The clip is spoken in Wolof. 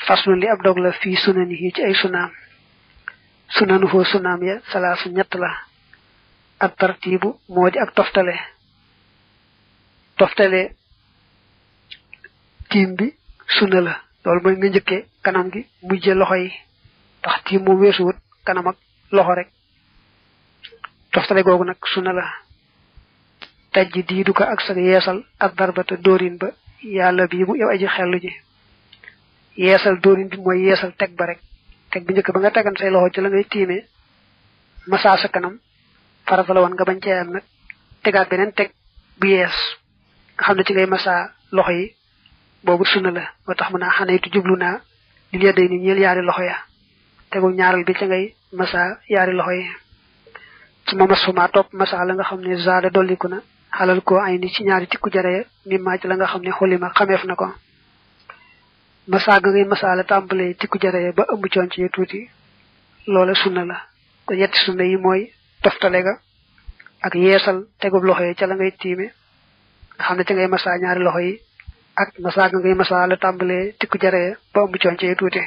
faslu li ab dog la fi sunanihi ci ay sunaam sunanu fo sunaam ya salaasu ñett la at tartibu modi ak toftale tim bi sunna la lol moy nga ñëkke kanam gi mujjé loxo yi tax tim mo wessuut kanam ak loxo rek toftale gogu nak sunna la tajji diidu ka ak sa yeesal ak darbata dorin ba yalla bi bu yow aji xellu ji yeesal dorin bi moy yeesal tek ba rek tek bi ñëk ba nga tegan say loxo ci la ngay timé massa sa kanam farata la won nga bañ ci am nak tegaat benen tek bu yees nga xamne ci ngay massa loxo yi bobu sunna la motax mëna xanaytu jubluna li ya day ni ñeel yaari loxo ya tegu ñaaral bi ci ngay massa yaari loxo yi ci mama suma top massa la nga xamne zaada doliku na halal ko ay ni ci ñaari tikku jare mi ma ci la nga xamne xolima xamef nako massa ga ngay massa la tambalé tikku jare ba ëmb cion ci tuuti loola sunna la ko yetti sunna yi moy toftale ga ak yeesal tegub loxo yi ci la ngay timé nga xamne ci ngay massa ñaari loxo yi ak massa ga ngay massa la tambalé tikku jare ba ëmb cion ci tuuti